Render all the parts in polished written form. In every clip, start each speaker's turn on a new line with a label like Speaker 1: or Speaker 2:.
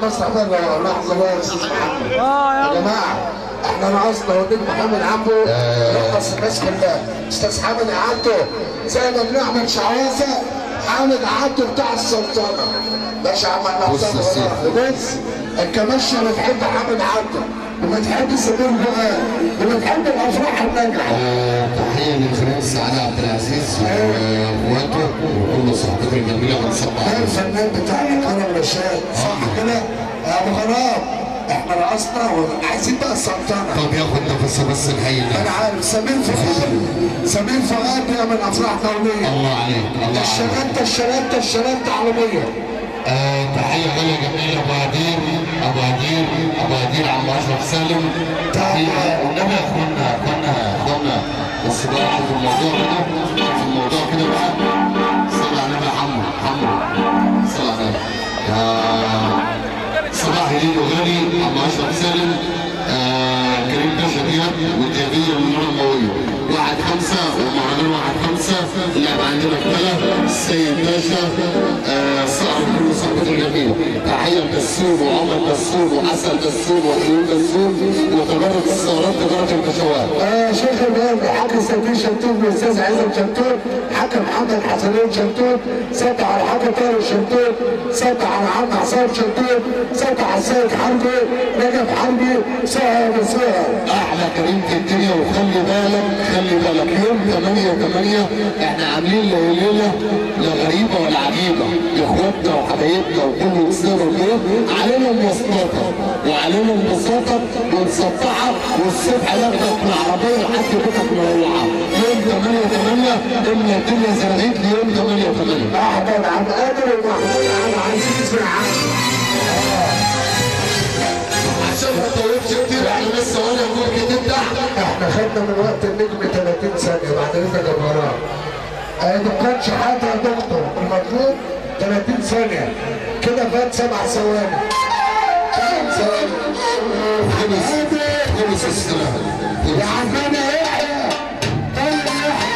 Speaker 1: المسرح بقى. لحظة بقى يا استاذ محمد. يا جماعة احنا ناقصنا والنجم محمد عبده يرقص الناس كلها. استاذ حامد عبده زي ما بنعمل شعوذه، حامد عبده بتاع السلطنة. ماشي يا عم احنا بص، الكماشة بتحب حامد عبده وبتحب سمير فؤاد وبتحب الافراح الناجحة.
Speaker 2: تحية للبرنس علي عبد العزيز واخواته وكل صحبته الجميلة. بنصبح
Speaker 1: ده الفنان بتاعنا كرم رشاد، صح كده؟ يا ابو غرام احنا رقصنا وعايزين بقى السلطنة.
Speaker 2: طب ياخد نفسه بس الحي ده.
Speaker 1: انا عارف سمير فؤاد، سمير فؤاد بيعمل افراح دولية.
Speaker 2: الله عليك الله عليك.
Speaker 1: الشرنته الشرنته الشرنته عالمية.
Speaker 2: تحية غالية جميلة أبو هدير، أبو هدير، أبو هدير، عم أشرف سالم. تحية والنبي يا إخوانا، يا إخوانا، يا إخوانا، بس بقى في الموضوع كده، في الموضوع كده بقى. صلى على النبي يا حمو، حمو، صلى على النبي. صباح هليل وغالي، عم أشرف سالم، كريم باشا دياب والجابية والنور الموية. 1-5 ومهرجان 1-5. اللعب عندنا ابتدى. السيد باشا صاحب كل صحبته الجميلة. تحية لبسون وعمر بسون وحسن بسون وحلول بسون وتجارة السهرات تجارة البشوات.
Speaker 1: شيخ الجامع الحاج سمير شنتوب والاستاذ عزت شنتوب، حاج محمد حسنين شنتوب، سبع على الحاج طارق شنتوب، سبع على عم عصام شنتوب، سبع على السيد حربي، نجم حربي، سهر وسهر.
Speaker 2: احلى كريم في الدنيا. وخلي بالك، خلي بالك يوم 8/8 احنا عاملين ليلة لا غريبة ولا عجيبة لاخواتنا وحبايبنا وكل وسنة وكده. علينا مواصلاتك وعلينا انبساطك ونسطحك، والصبح ناخدك بالعربية لحد بيتك مروحة. يوم 8/8 املى الدنيا زراغيط ليوم 8/8.
Speaker 1: احمد عبد القادر ومحمود عبد العزيز في العالم.
Speaker 2: عشان ما تطولش كتير احنا لسه قلنا نقول تحت.
Speaker 1: احنا خدنا من وقت النجم 30 ثانية بعد اذنك يا براء. دكان شحاته يا دكتور، المطلوب 30 ثانية، كده فات 7 ثواني. 8 ثواني.
Speaker 2: خلص السلام
Speaker 1: يا عمنا يحيى. طيب يحيى.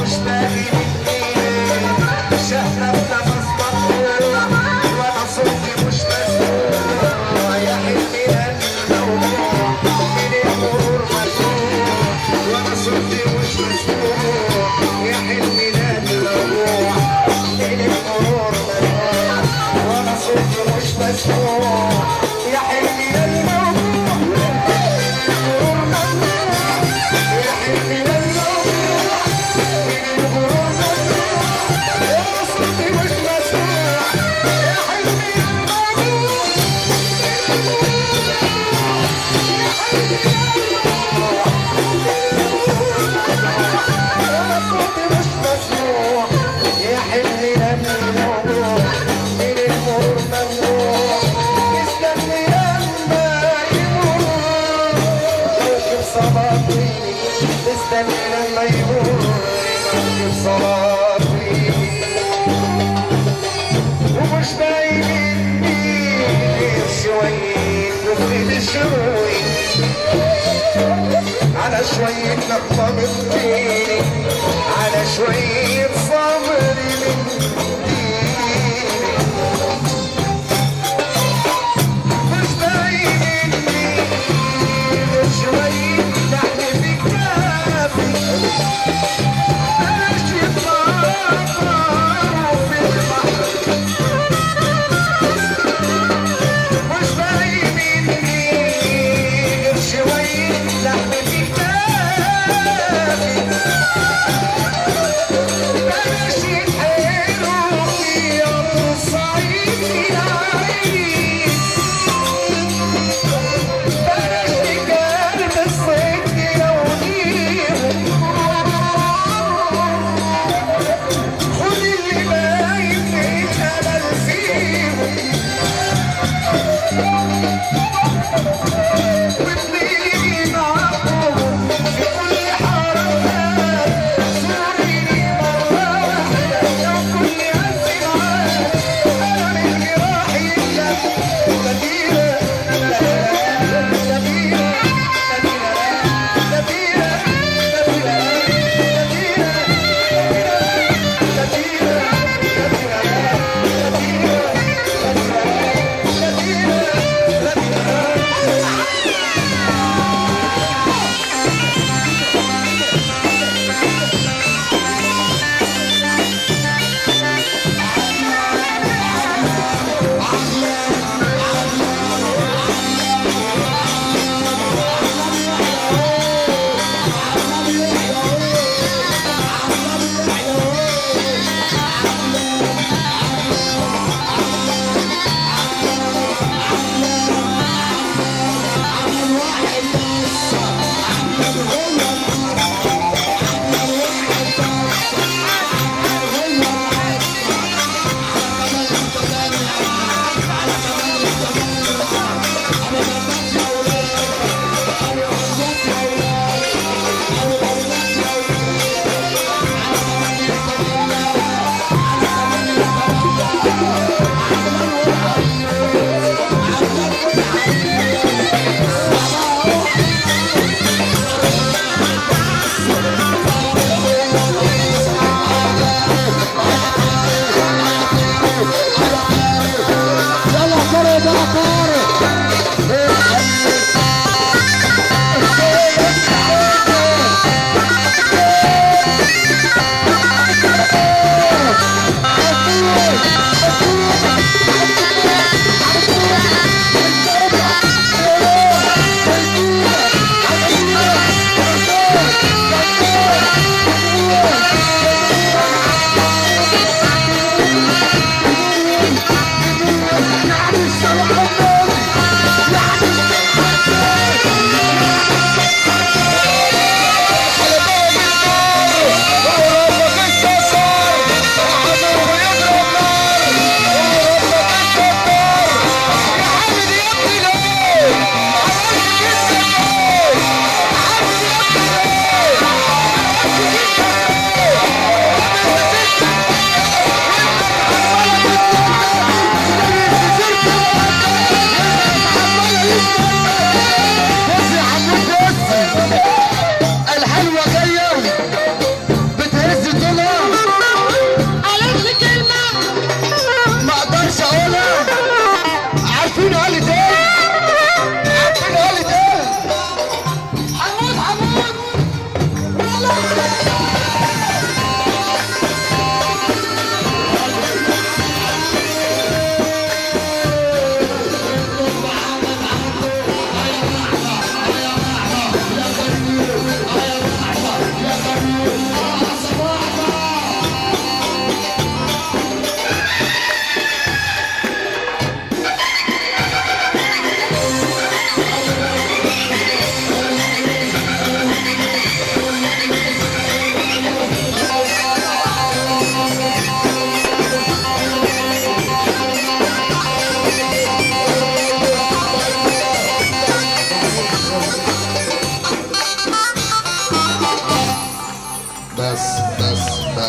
Speaker 3: مش صرافي، ومش باين مني شوية كفر بشوي، على شوية نقطة من ديني، على شوية صبر من ديني. مش باين مني شوية لحم في كافي، ماشي طار في البحر. مش باين مني غير شوية لحم في كافي،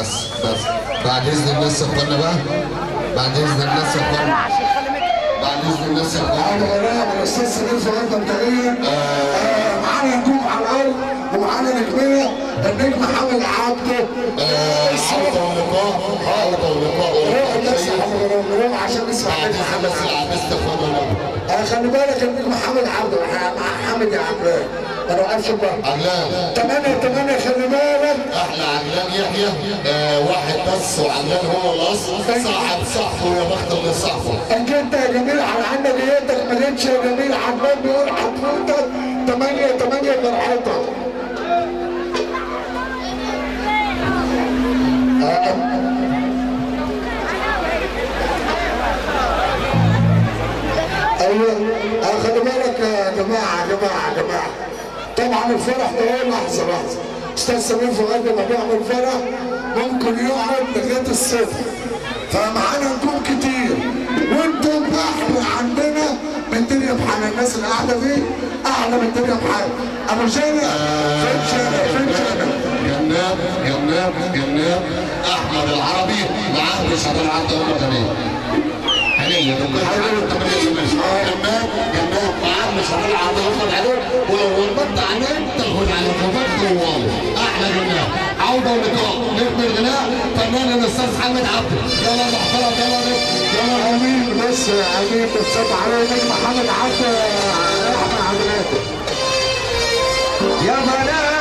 Speaker 1: بس بس بعد اذن الناس يا اخوانا بقى، بعد اذن الناس يا اخوانا، بعد اذن الناس يا اخوانا.
Speaker 2: انا الاستاذ سمير فؤاد مبدئيا معانا نجوم على الارض ومعانا نجميه النجم حامد عبده.
Speaker 1: عوده ولقاء، عوده ولقاء.
Speaker 2: روح الناس يا حمد، عشان نسمع النجم حامد عبده. خلي بالك النجم حامد عبده مع حامد يا عمران ما نوقفش بقى.
Speaker 1: عجلان
Speaker 2: 8 8، خلي بالك.
Speaker 1: احلى عجلان يحيى، واحد بس، وعجلان هو الاصل، صاحب صاحبه يا بخت اللي صاحبه.
Speaker 2: انت يا جميل على عندك نيتك ما جيتش يا جميل. عجلان بيقول حضرتك 8 8 فرحتك. ايوه خلي بالك يا جماعة يا جماعة يا جماعة. طبعا الفرح ده ايه؟ لحظة لحظة، استاذ سمير فؤاد لما بيعمل فرح ممكن يقعد لغاية الصبح، فمعانا نجوم كتير، وانتم احلى عندنا من الدنيا بحالها. الناس اللي قاعدة دي احلى من الدنيا بحالها. ابو جانا فين جانا فين جانا؟
Speaker 1: جناب جناب جناب احمد العربي معاه مش هتلعب ده ولا هنيه جناب جناب معاه مش هتلعب ده عليك، ولو غلطت عليك تاخد على قفاك طوال. احلى جناب، عوده ولقاء، نجم الغناء فنان الاستاذ حامد عبده. يلا محترم، يلا نجم، يلا
Speaker 2: امين. بس امين بس على نجم حامد عبده. احمد عبده
Speaker 3: يا بنات.